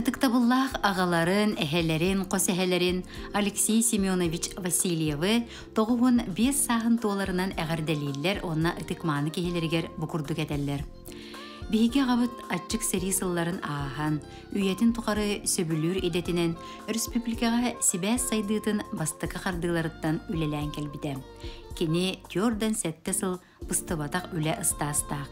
Ытыктабыллаах аҕаларын, эһэлэрин, хос эһэлэрин Алексей Семенович Васильевы 95 сааһын туоларынан эҕэрдэлииллэр уонна ытык-мааны киһилэригэр бу курдук этэллэр. Биһиги аҕабыт аччык сэрии сылларын ааһан, үйэтин тухары сөбүлүүр идэтинэн өрөспүүбүлүкэҕэ сибээс сайдыытын бастакы хардыыларыттан үлэлээн кэлбитэ. Кини 47 сыл быстыбатах үлэ ыстаастаах.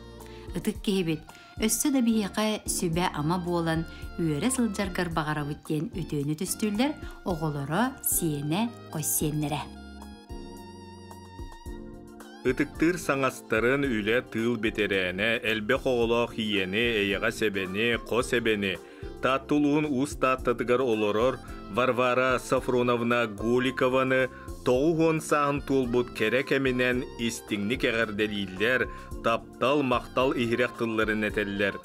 Ытык киһибит, өссө да биһиэхэ сүбэ-ама буолан үөрэ сылдьаргар баҕарабыт диэн үтүөнү түстүүллэр оҕолоро, сиэнэ, хос сиэннэрэ. Ытыктыыр саҥастарын үлэ тыыл бэтэрээнэ, элбэх оҕолоох ийэни, эйэҕэс эбэни, хос эбэни, Таатта улууһун Уус Тааттатыгар олорор Варвара Софроновна Голикованы 90 сааһын туолбут кэрэ кэминэн истиҥник эҕэрдэлииллэр, таптал, махтал иһирэх тылларын этэллэр.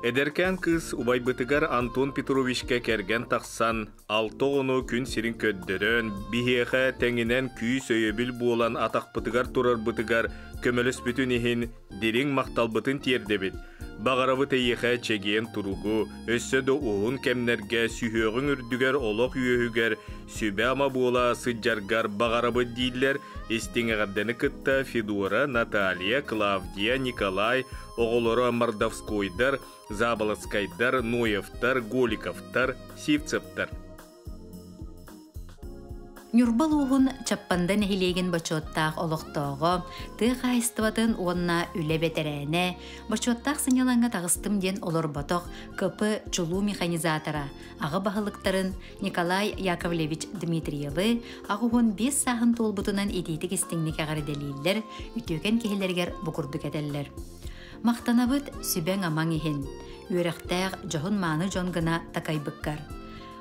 Эдэркээн кыыс убайбытыгар Антон Петровичка кэргэн тахсан, алта оҕону күн сирин көрдөрөн, биһиэхэ тэҥинэн күүс-өйөбүл буолан атахпытыгар турарбытыгар көмөлөспүтүн иһин дириҥ махталбытын тиэрдэбит. Баҕарабыт эйиэхэ чэгиэн туругу, өссө да уһун кэмнэргэ сүһүөҕүҥ үрдүгэр олох үөһүгэр сүбэ-ама буола сылдьаргар баҕарабыт дииллэр истиҥ эҕэрдэни кытта Федора, Наталья, Клавдия, Николай оҕолоро Мордовскойдар, Заболоцкайдар, Ноевтар, Голиковтар, Сивцевтар. Ньурба улууһун Чаппанда нэһилиэгин бочуоттаах олохтооҕо, тыа хаһаайыстыбатын уонна үлэ бэтэрээнэ, бочуоттаах сынньалаҥҥа таҕыстым диэн олорботох КП чулуу механизатора, аҕа баһылыктарын Николай Яковлевич Дмитриевы 85 сааһын туолбутунан итиитик истиҥник эҕэрдэлииллэр, үтүөкэн киһилэригэр бу курдук этэллэр. Махтанабыт сүбэҥ-амаҥ иһин, үөрэхтээх дьоһун-мааны дьон гына такайбыккар.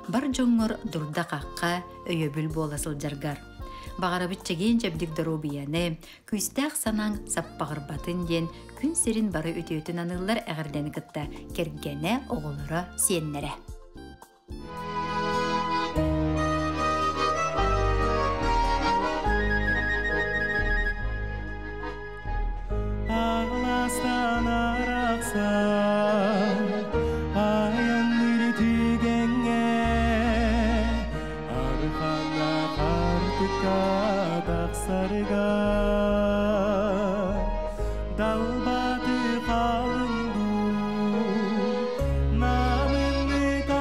Бар дьоҥҥор дурда-хахха, өйөбүл буола сылдьаргар. Баҕарабыт чэгиэн-чэбдик доруобуйаны, күүстээх санааҥ саппаҕырбатын диэн күн сирин бары үтүөтүн аныыллар эҕэрдэни кытта кэргэнэ, оҕолоро, сиэннэрэ. Аҕыластан арахсан айанныыр түгэҥҥэ архана хартыкка тахсарыгар далбаты халыҥ дуу намыннык.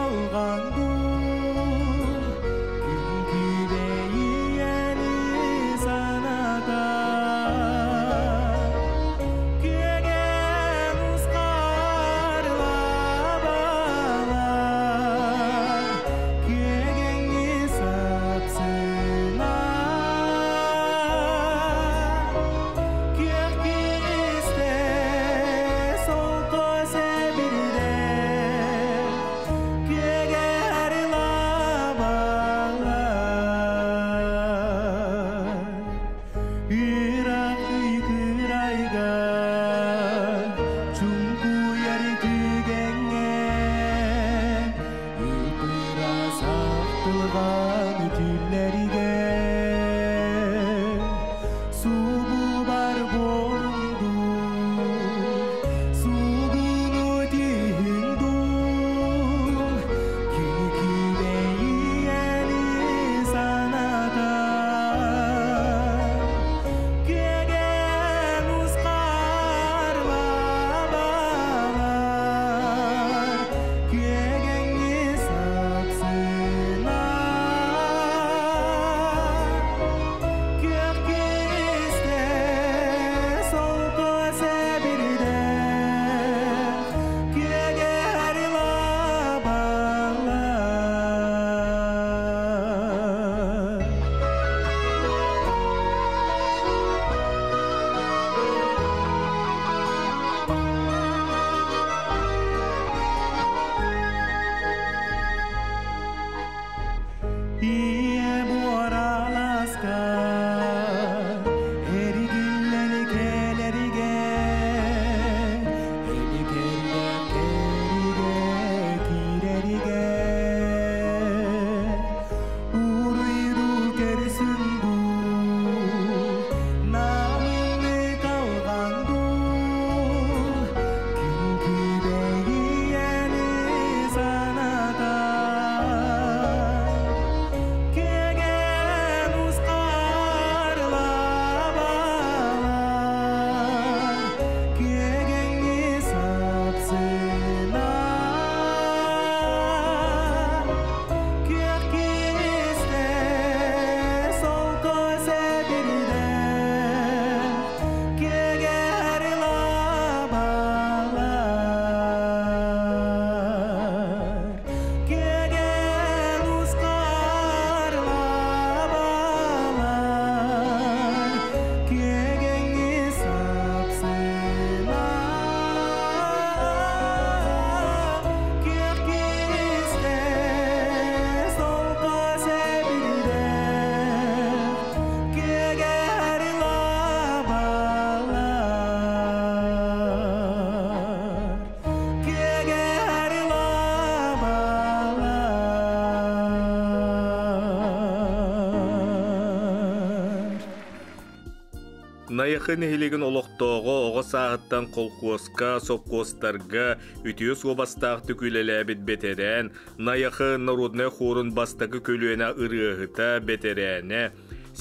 Найахы нэһилиэгин олохтооҕо оҕо сааһыттан колхуоска, сопхуостарга үтүө суобастаахтык үлэлээбит бэтэрээн, Найахы народнай хуорун бастакы көлүөнэ ырыаһыта, бэтэрээнэ,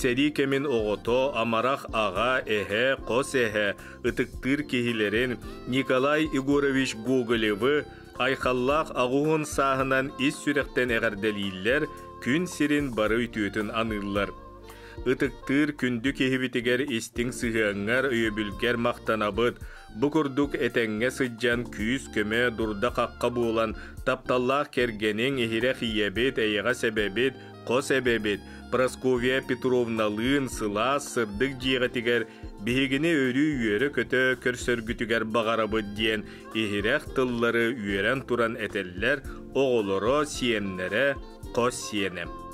сэрии кэмин оҕото, амарах аҕа, эһэ, хос эһэ, ытыктыыр киһилэрин Николай Егорович Гоголевы айхаллаах аҕуһун сааһынан ис сүрэхтэн эҕэрдэлииллэр, күн сирин бары үтүөтүн аныыллар. Ытыктыыр күндү киһибитигэр истиҥ сыһыаҥҥар, өйөбүлгэр махтанабыт. Бу курдук этэҥҥэ сылдьан күүс-көмө, дурда-хахха буолан, тапталлаах кэргэниҥ, иһирэх ийэбит, эйэҕэс эбэбит, хос эбэбит Прасковья Петровналыын сылаас, сырдык дьиэҕитигэр биһигини өрүү үөрэ-көтө көрсөргүтүгэр баҕарабыт диэн иһирэх тыллары үөрэн туран этэллэр оҕолоро, сиэннэрэ, хос сиэнэ.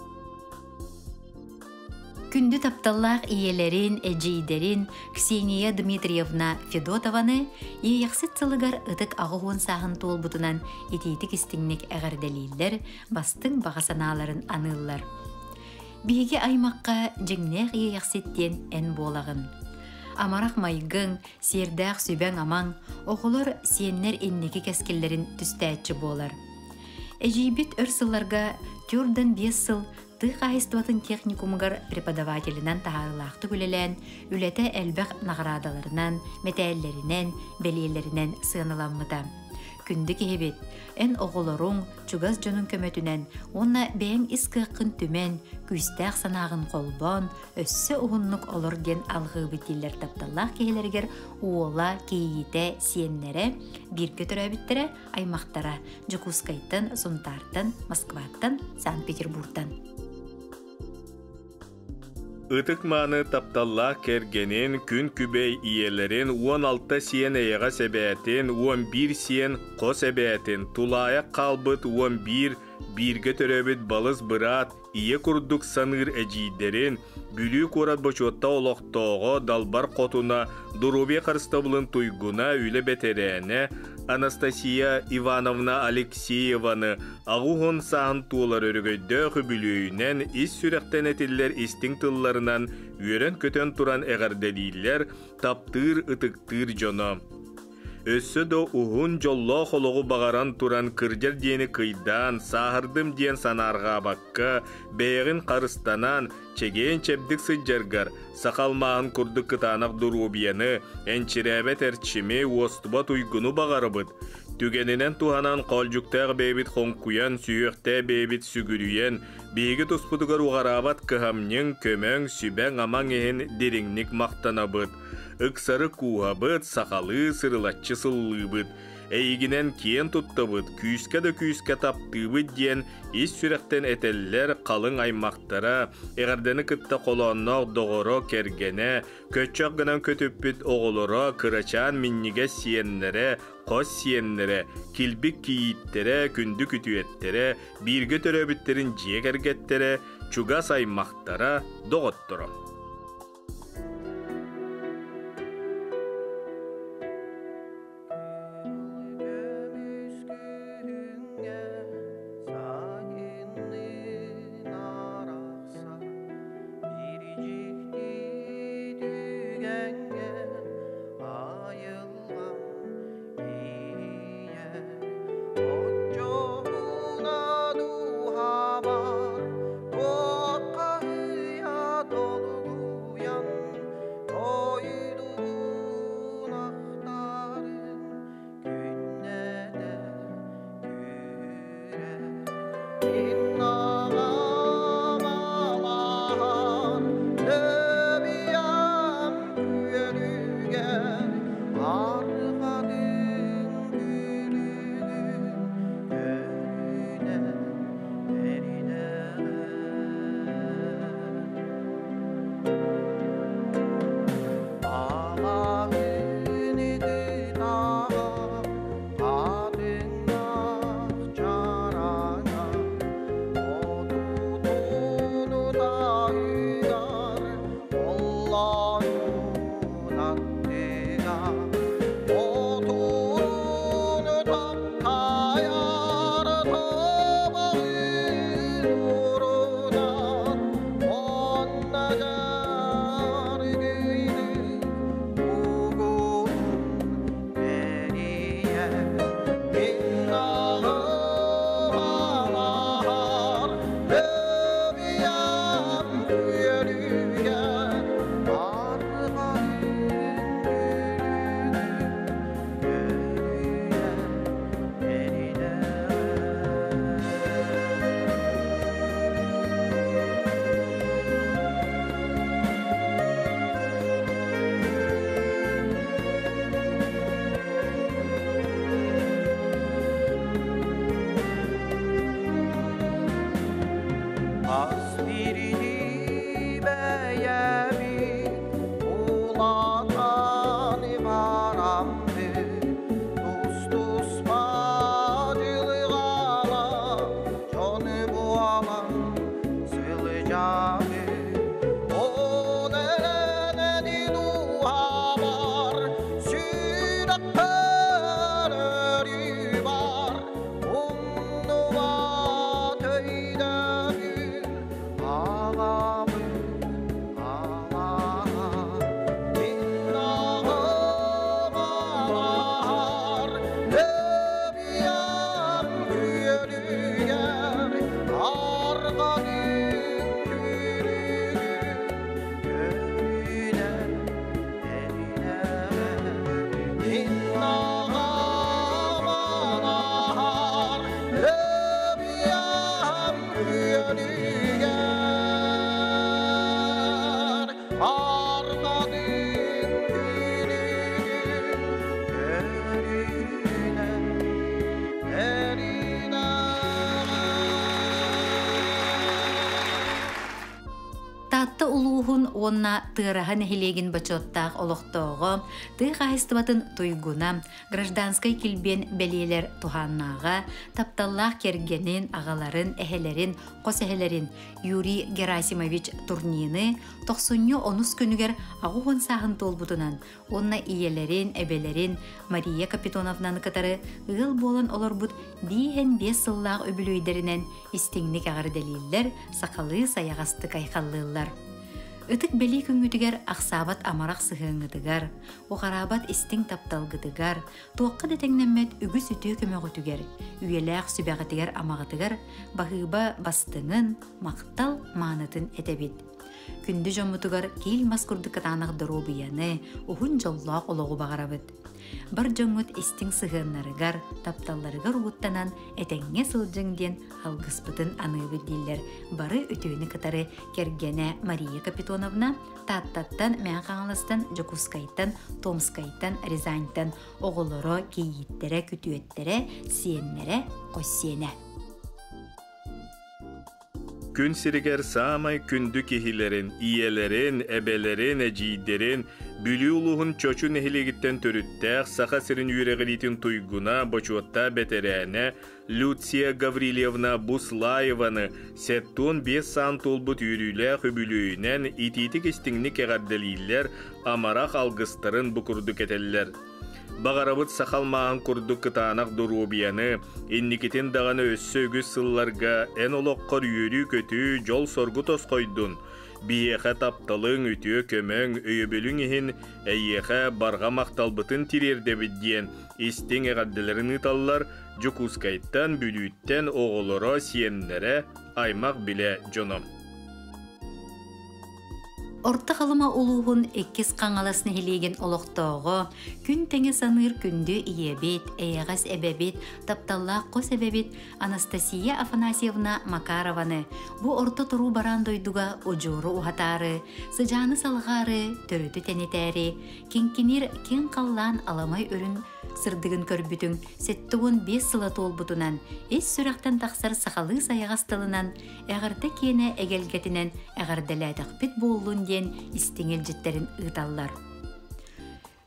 Күндү тапталлаах ийэлэрин, эдьиийдэрин Ксения Дмитриевна Федотованы Иэйэхсит сылыгар ытык 80 сааһын туолбутунан итиитик-истиҥник эҕэрдэлииллэр, бастыҥ баҕа санааларын аныыллар. Биһиги аймахха дьиҥнээх Иэйэхсит диэн эн буолаҕын. Амарах майгыҥ, сиэрдээх сүбэҥ-амаҥ, оҕолор, сиэннэр инники кэскиллэрин түстээччи буолар. Эдьиийбит өр сылларга Тюрдан 5 сыл тыа хаһайыстыбатын техникумугар преподавателинэн таһаарыылаахтык үлэлээн, үлэтэ элбэх наҕараадаларынан, мэтээллэринэн, бэлиэлэринэн сыаналаммыта. Күндү киһибит, эн оҕолоруҥ, чугас дьонуҥ көмөтүнэн уонна бэйэҥ ис кыаххын түмэн, күүстээх санааҕын холбоон, өссө уһуннук олор диэн алҕыыбыт дииллэр тапталлаах киһилэригэр уола, кийиитэ, сиэннэрэ, бииргэ төрөөбүттэрэ, аймахтара Дьокуускайтан, Сунтаартан, Москваттан, Санкт-Петербургтан. Ытык-мааны тапталлаах кэргэнин, күн күбэй ийэлэрин, 16 сиэн эйэҕэс эбээтин, 11 сиэн хос эбээтин, тулаайах хаалбыт 11 бииргэ төрөөбүт балыс быраат, ийэ курдук саныыр эдьиийдэрин, Бүлүү куорат бочуотта олохтооҕо, далбар хотуна, доруобуйа харыстабылын туйгуна, үлэ бэтэрээнэ Анастасия Ивановна Алексееваны 80 сааһын туолар өрөгөйдөөх үбүлүөйүнэн ис сүрэхтэн этиллэр истиҥ тылларынан үөрэн-көтөн туран эҕэрдэлииллэр, таптыыр, ытыктыыр дьоно. Өссө да уһун дьоллоох олоҕу баҕаран туран кырдьар диэни кыйдаан, сааһырдым диэн санаарҕаабакка, бэйэҕин харыстанан, чэгиэн-чэбдик сылдьаргар, саха алмааһын курдук кытаанах доруобуйаны, энчирээбэт эрчими, уостубат уйгуну баҕарабыт. Түгэнинэн туһанан хоолдьуктаах бэйэбит хоҥкуйан, сүһүөхтээх бэйэбит сүгүрүйэн, биһиги туспутугар уҕараабат кыһамньыҥ, көмөҥ, сүбэҥ-амаҥ иһин дириҥник махтанабыт. Ыксары кууһабыт, сахалыы сырылаччы сыллыыбыт, эйигинэн киэн туттабыт, күүскэ да күүскэ таптыыбыт диэн ис сүрэхтэн этэллэр халыҥ аймахтара, эҕэрдэни кытта холоонноох доҕоро, кэргэнэ, көччөх гынан көтүппүт оҕолоро, кырачаан минньигэс сиэннэрэ, хос сиэннэрэ, килбик кийииттэрэ, күндү күтүөттэрэ, бииргэ төрөөбүттэрин дьиэ кэргэттэрэ, чугас аймахтара, доҕотторо. уонна Тыараһа нэһилиэгин бочуоттаах олохтооҕо, тыа хаһаайыстыбатын туйгуна, гражданскай килбиэн бэлиэлэр туһааннааҕа, тапталлаах кэргэнин, аҕаларын, эһэлэрин, хос эһэлэрин Юрий Герасимович Турнины тохсунньу онус күнүгэр 80 сааһын туолбутунан уонна ийэлэрин, эбэлэрин Мария Капитоновнаны кытары ыал буолан олорбут 55 сыллаах үбүлүөйдэринэн истиҥник эҕэрдэлииллэр, сахалыы сайаҕастык айхаллыыллар. Ытык бэлиэ күҥҥүтүгэр ахсаабат амарах сыһыаҥҥытыгар, уҕараабат истиҥ тапталгытыгар, туохха да тэҥнэммэт үгүс үтүө көмөҕүтүгэр, үйэлээх сүбэҕитигэр-амаҕытыгар баһыыба бастыҥын, махтал маанытын этэбит. Күндү дьоммутугар киил мас курдук кытаанах доруобуйаны, уһун дьоллоох олоҕу баҕарабыт. Бар дьоҥҥут истиҥ сыһыаннарыгар, тапталларыгар угуттанан этэҥҥэ сылдьыҥ диэн алгыспытын аныыбыт дииллэр бары үтүөнү кытары кэргэнэ Мария Капитоновна Тааттаттан, Мэҥэ Хаҥаластан, Дьокуускайтан, Томскайтан, Рязаньтан оҕолоро, кийииттэрэ, күтүөттэрэ, сиэннэрэ, хос сиэнэ. Күн сиригэр саамай күндү киһилэрин, ийэлэрин, эбэлэрин, эдьиийдэрин Бүлүү улууһун Чочу нэһилиэгиттэн төрүттээх Саха сирин үөрэҕириитин туйгуна, бочуоттаах бэтэрээнэ Люция Гаврильевна Буслаеваны 75 саан туолбут үөрүүлээх үбүлүөйүнэн итиитик-истиҥник эҕэрдэлииллэр, амарах алгыстарын бу курдук этэллэр. Баҕарабыт саха алмааһын курдук кытаанах доруобуйаны, инникитин даҕаны өссө үгүс сылларга эн олоххор үөрүү-көтүү, дьол-соргу тосхойдун, биһиэхэ тапталыҥ, үтүө көмөҥ, өйөбүлүҥ иһин эйиэхэ барҕа махталбытын тириэрдэбит диэн истиҥ эҕэрдэлэрин ыыталлар Дьокуускайтан, Бүлүүттэн оҕолоро, сиэннэрэ, аймах-билэ дьоно. Орто Халыма улууһун Иккис Хаҥалас нэһилиэгин олохтооҕо, күн тэҥэ саныыр күндү ийэбит, эйэҕэс эбэбит, тапталлаах хос эбэбит Анастасия Афанасьевна Макарованы бу орто туруу бараан дойдуга удьуору уһатаары, сыдьааны салҕаары, төрүтү тэнитээри, киҥкиниир киэҥ халлаан аламай үрүҥ сырдыгын көрбүтүҥ 75 сыла туолбутунан, ис сүрэхтэн тахсар сахалыы сайаҕас тылынан эҕэрдэ киэнэ эгэлгэтинэн эҕэрдэлээтэхпит буоллун диэн истиҥ илдьиттэрин ыыталлар.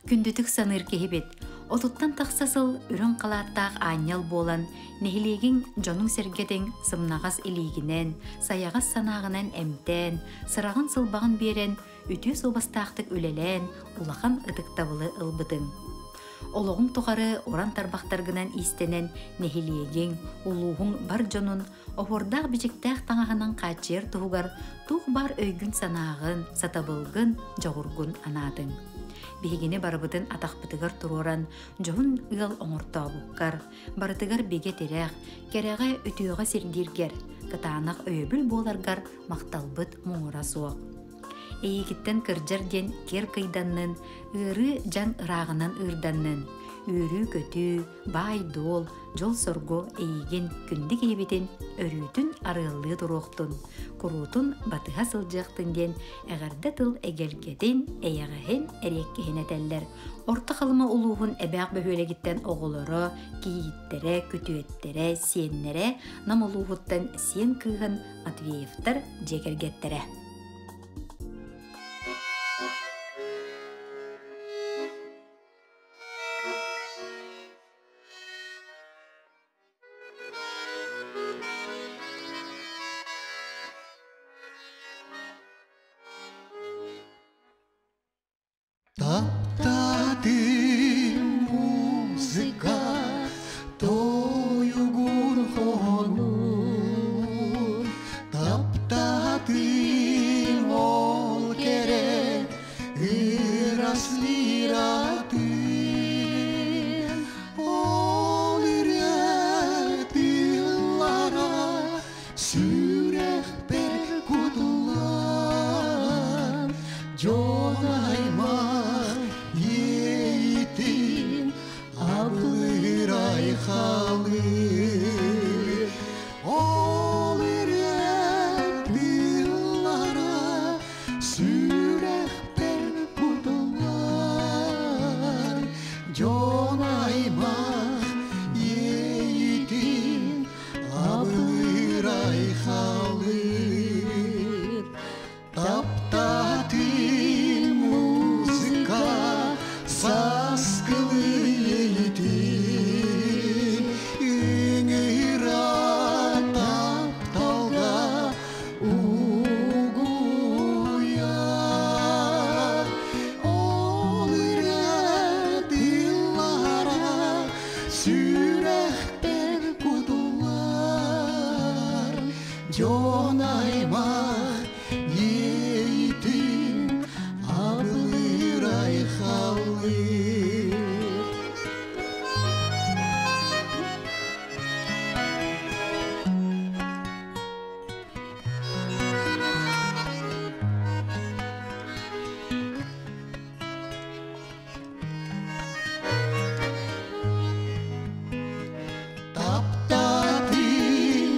Күндүтүк саныыр киһибит, отуттан тахса сыл үрүҥ халааттаах аанньал буолан, нэһилиэгиҥ дьонуҥ-сэргэтиҥ сымнаҕас илиигинэн, сайаҕас санааҕынан эмтээн, сыраҕын-сылбаҕын биэрэн, үтүө суобастаахтык үлэлээн, улахан ытыктабылы ылбытыҥ. Олоҕуҥ тухары уран тарбахтаргынан иистэнэн нэһилиэгиҥ, улууһуҥ бар дьонун оһуордаах-бичиктээх таҥаһынан хааччыйар туһугар туох баар өйгүн-санааҕын, сатабылгын, дьоҕургун анаатыҥ. Биһигини барыбытын атахпытыгар туруоран, дьоһун ыал оҥортообуккар, барытыгар бигэ тирэх, кэрэҕэ, үтүөҕэ сирдииргэр, кытаанах өйөбүл буоларгар махталбыт муҥура суох. Эйигиттэн кырдьар диэн киэр кыйданнын, ыарыы дьаҥ ырааҕынан ыырданнын, үөрүү-көтүү, баай-дуол, дьол-соргу эйигин күндү киһибитин өрүүтүн арыаллыы туруохтун, куруутун батыһа сылдьыахтын диэн эҕэрдэ тыл эгэлгэтин, эйэҕэһин, эриэккэһин этэллэр. Орто Халыма улууһун Эбээх бөһүөлэгиттэн оҕолоро, кийииттэрэ, күтүөттэрэ, сиэннэрэ Нам улууһуттан сиэн кыыһын Матвеевтар дьиэ кэргэттэрэ. Таптаатым музыка тойугун хонун, таптаатым. Дьон аймах иэйиитин абылыыр айхаллыыр. Таптаатым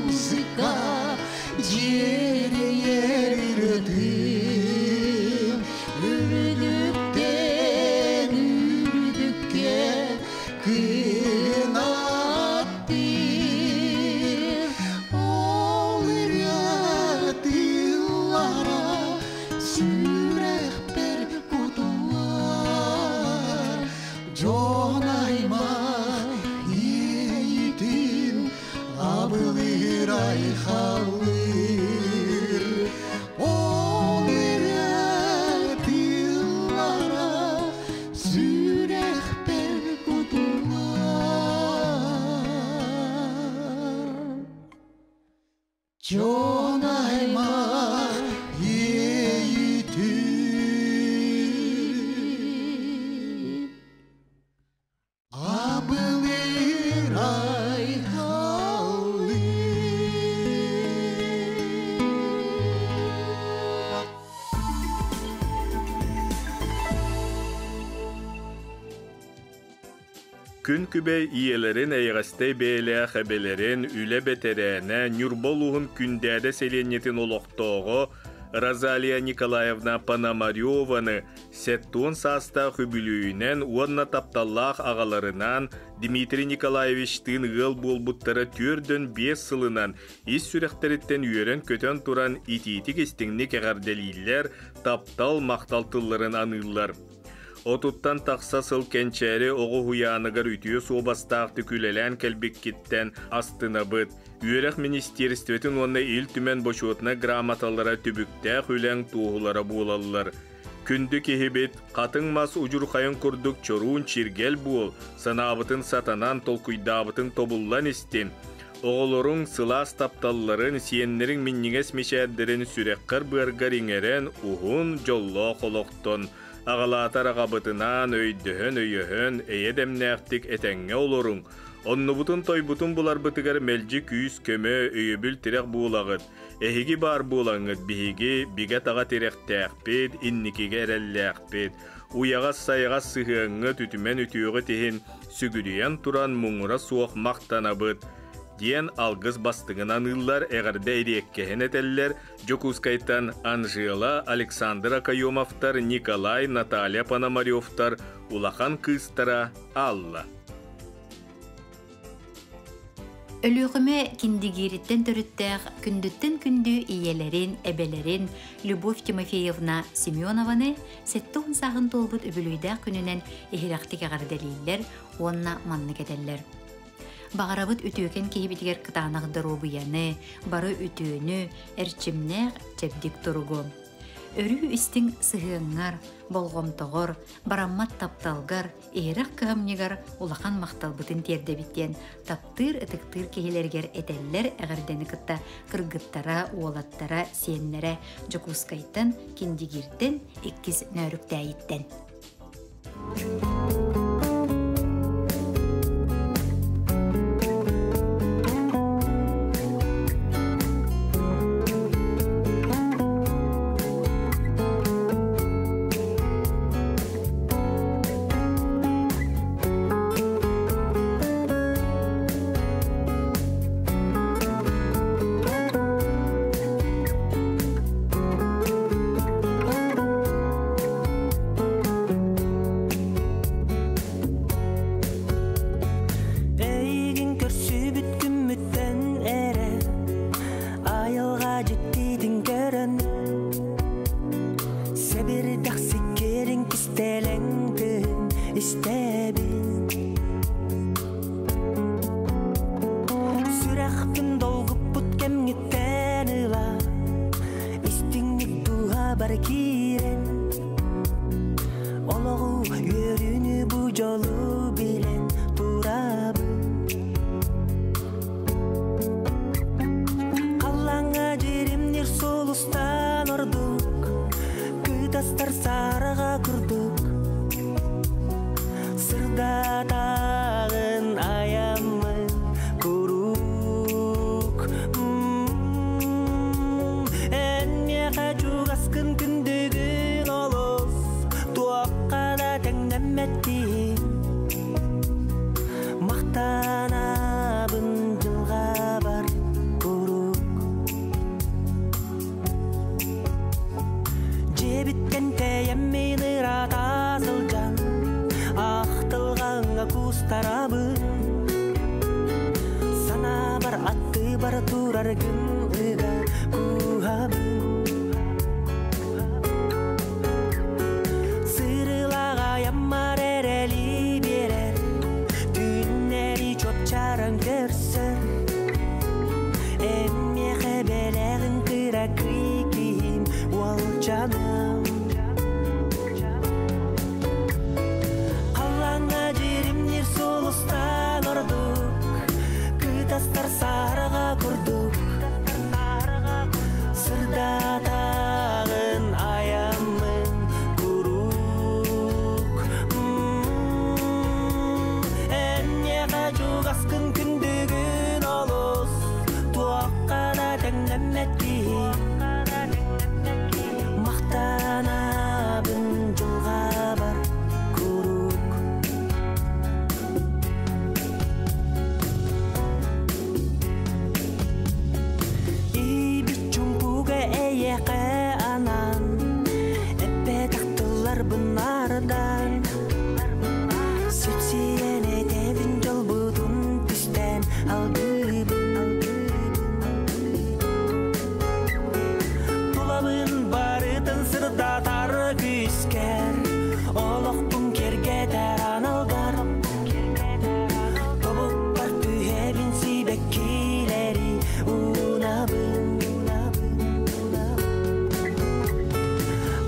музыка дьиэрэйэр ырытым үрдүктэн үрдүккэ кынаттыыр ол ырыа тыллара сүрэхпэр кутуллар дьон аймах иэйиитин абылыыр айхаллыыр ол ырыа тыллара сүрэхпэр кутуллар дьон аймах иэйиитин абылыыр айхаллыыр. Күн күбэй ийэлэрин эйэҕэстэй бэйэлээх эбэлэрин үлэ бэтэрээнэ Ньурба улууһун Күндээдэ сэлиэнньэтин олохтооҕо Розалия Николаевна Пономареваны 70 саастаах үбүлүөйүнэн уонна тапталлаах аҕаларынаан Дмитрий Николаевичтыын ыал буолбуттара 45 сылынан ис сүрэхтэриттэн үөрэн-көтөн туран итиитик-истиҥник эҕэрдэлииллэр, таптал, махтал тылларын аныыллар. Отуттан тахса сыл кэнчээри оҕо уһуйааныгар үтүө суобастаахтык үлэлээн кэлбиккиттэн астынабыт. Үөрэх министиэристибэтин уонна Ил Түмэн бочуотунай грамоталара түбүктээх үлэҥ туоһулара буолаллар. Күндү киһибит, хатыҥ мас удьурхайын курдук чоруун чиргэл буол, санаабытын сатанан, толкуйдаабытын тобуллан истин. Оҕолоруҥ сылаас тапталларын, сиэннэриҥ минньигэс мичээрдэрин сүрэххэр-быаргар иҥэрэн уһун, дьоллоох олохтон, аҕалаатар аҕабытынаан өйдөһөн-өйөһөн, эйэ-дэмнээхтик этэҥҥэ олоруҥ. Оннубутун-тойбутун буларбытыгар мэлдьи күүс-көмө, өйөбүл-тирэх буолаҕыт. Эһиги баар буолаҥҥыт биһиги бигэ-таҕа тирэхтээхпит, инникигэ эрэллээхпит. Уйаҕас-сайаҕас сыһыаҥҥыт үтүмэн үтүөҕүт иһин сүгүрүйэн туран муҥура суох махтанабыт, диэн алгыс бастыҥын аныыллар, эҕэрдэ эриэккэһин этэллэр Дьокуускайтан Анжела, Александр Окоемовтар, Николай, Наталья Пономаревтар улахан кыыстара Алла. Өлүөхүмэ Киндигиириттэн төрүттээх күндүттэн күндү ийэлэрин, эбэлэрин Любовь Тимофеевна Семенованы 70 сааһын туолбут үбүлүөйдээх күнүнэн иһирэхтик эҕэрдэлииллэр уонна маннык этэллэр. Баҕарабыт үтүөкэн киһибитигэр кытаанах доруобуйаны, бары үтүөнү, эрчимнээх, чэбдик туругу. Өрүү истиҥ сыһыаҥҥар, болҕомтоҕор, бараммат тапталгар, иһирэх кыһамньыгар улахан махталбытын тиэрдэбит диэн таптыыр, ытыктыыр киһилэригэр этэллэр эҕэрдэни кытта кыргыттара, уолаттара, сиэннэрэ Дьокуускайтан, Киндигииртэн, иккис Нөөрүктээйиттэн. тураргын ыга кууһабын. Сырылаҕа аяммар эрэли биэрэр, түүннэри чуопчаран көрсөр. Эн миэхэ бэлэҕин кыракый киһим уолчаным. Халлааҥҥа дьиримниир сулустан ордук, кытастар саарга курдук. Сырдатаҕын аяммын куруук. Эн миэхэ чугаскын күндүгүн олус, туохха да тэҥнэммэт киһи. Махтанабын дьылҕабар куруук. Иибит чуҥкуга эйиэхэ анаан, эппэтэх тылларбын ардаан. Сипсийэн этэбин дьолбутун түстээн алгыыбын. Тулабын барытын сырдатар күүскэр, олохпун киэргэтэр аналгар. Тобукпар түһэбин сибэккилэри уунабын.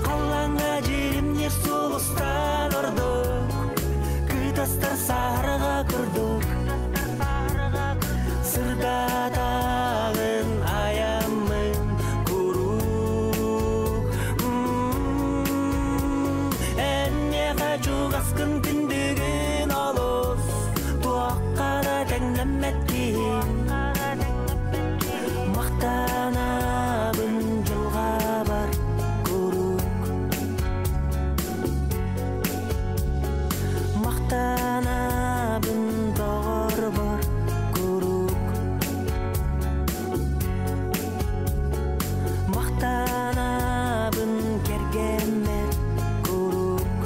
Халлааҥҥа дьиримниир сулустан ордук, кытастар саарга курдук. Сырдатаҕын аяммын куруук. Эн миэхэ чугаскын күндүгүн олус, туохха да тэҥнэммэт киһи. Махтанабын дьылҕабар куруук. Махтанабын доҕорбор куруук. Махтанабын кэргэммэр куруук.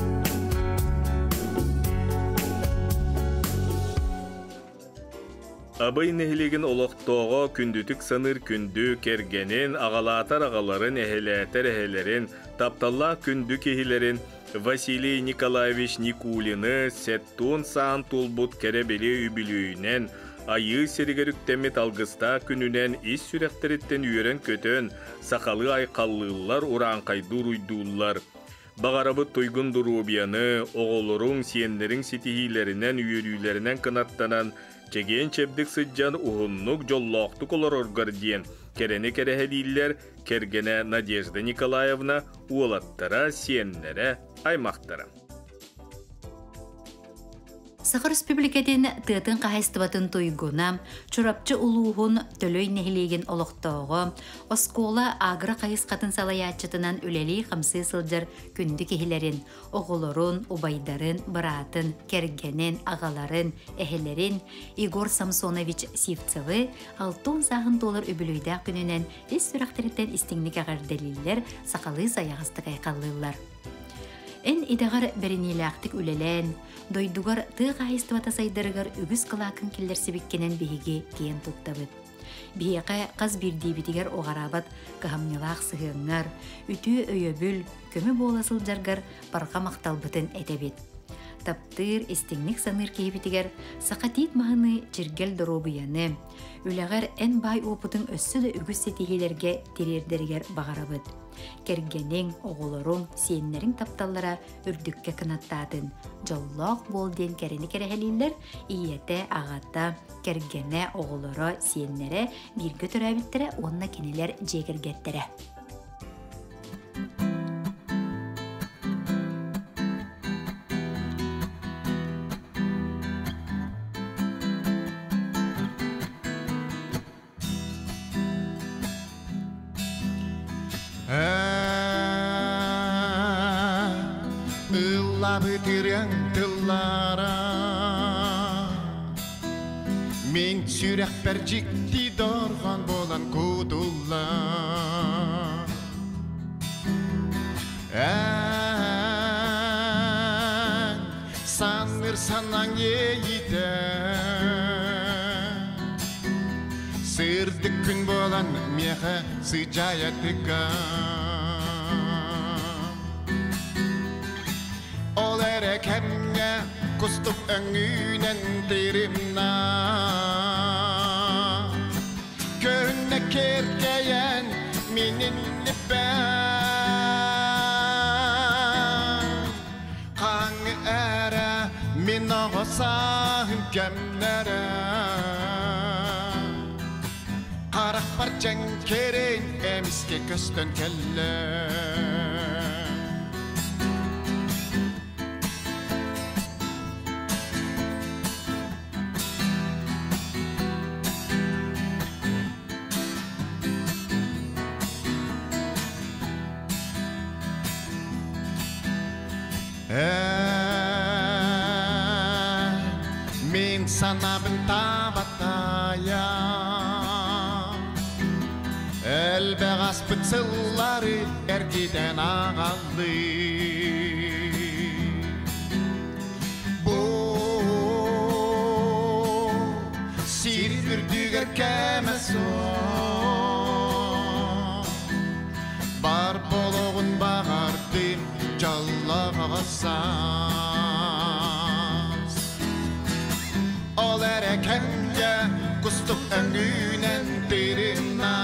Абый нэһилиэгин олохтооҕо күндүтүк саныыр күндү кэргэнин, аҕалаатар аҕаларын, эһэлээтэр эһэлэрин, тапталлаах күндү киһилэрин Василий Николаевич Никулины сеттуун саан туолбут кэрэ-бэлиэ үбүлүөйүнэн, айыы сиригэр үктэммит алгыстаах күнүнэн ис сүрэхтэриттэн үөрэн-көтөн, сахалыы айхаллыыллар, урааҥхайдыы уруйдууллар. Баҕарабыт туйгун доруобуйаны, оҕолоруҥ, сиэннэриҥ ситиһиилэринэн, үөрүүлэринэн кынаттанан, чэгиэн-чэбдик сылдьан уһуннук, дьоллоохтук олороргор диэн кэрэни кэрэһэлииллэр кэргэнэ Надежда Николаевна, уолаттара, сиэннэрэ, аймахтара. Саха Республикатын тыатын хаһайыстыбатын туйгуна, Чурапчы улууһун Төлөй нэһилиэгин олохтооҕо, оскуола агро хайысхатын салайааччытынан үлэлии-хамсыы сылдьар күндү киһилэрин, оҕолорун, убайдарын, быраатын, кэргэнин, аҕаларын, эһэлэрин Егор Самсонович Сивцевы 60 сааһын туолар үбүлүөйдээх күнүнэн ис сүрэхтэриттэн истиҥник эҕэрдэлииллэр, сахалыы сайаҕастык айхаллыыллар. Эн идэҕэр бэриниилээхтик үлэлээн, дойдугар тыа хаһайыстыбата сайдарыгар үгүс кылаакын киллэрсибиккинэн биһиги киэн туттабыт. Биһиэхэ хас биирдиибитигэр уҕараабат кыһамньылаах сыһыаҥҥар, үтүө өйөбүл, көмө буола сылдьаргар барҕа махталбытын этэбит. Таптыыр, истиҥник саныыр киһибитигэр саха тиит маһыныы чиргэл доруобуйаны, үлэҕэр эн баай уопутуҥ өссө да үгүс ситиһиилэргэ тириэрдэригэр баҕарабыт. Кэргэниҥ, оҕолоруҥ, сиэннэриҥ тапталлара үрдүккэ кынаттаатын, дьоллоох буол диэн кэрэни кэрэһэлииллэр ийэтэ, аҕата, кэргэнэ, оҕолоро, сиэннэрэ, бииргэ төрөөбүттэрэ уонна кинилэр дьиэ кэргэттэрэ. Ыллабыт ырыаҥ тыллара Мин сүрэхпэр дьикти дорҕоон буолан кутулла Эн санныр санаҥ иэйиитэ. Сырдык күн буолан миэхэ сыдьаайа Ол эрэ кэмҥэ кустук өҥүнэн тиримна Көрүннэ киэркэйэн минин Хаҥ эрэ мин оҕо сааһым кэмнэрэ Харахпар дьэҥкэрин эмискэ көстөн кэллэ. Мин санаабын табатайа Элбэх аспыт сыллары эргитэн аҕаллыы Бу сир үрдүгэр кэмэ суох Бар болохун баҕардым дьоллоох саас Ол эрэ кэмҥэ кустук өҥүнэн тырымна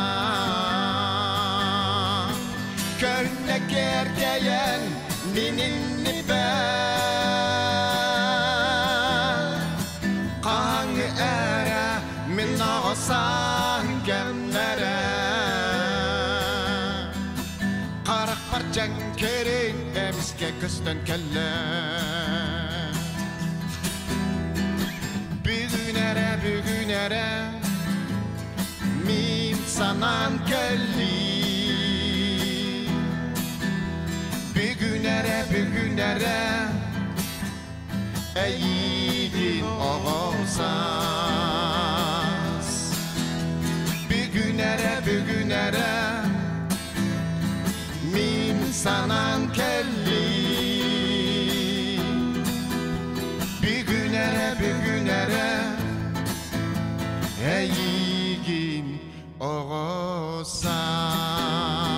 Көрүннэ киэркэйэн мин иннибэр Хаһаҥ эрэ мин оҕо сааһым кэмнэрэ Харахпар дьэҥкэрин эмискэ көстөн кэллэ Бүгүн эрэ, бүгүн эрэ мин санаан кэллим Бүгүн эрэ, бүгүн эрэ эйигин оҕо саас Бүгүн эрэ, бүгүн эрэ мин санаан кэллим Бүгүн эрэ, бүгүн эрэ эйигин оҕо саас.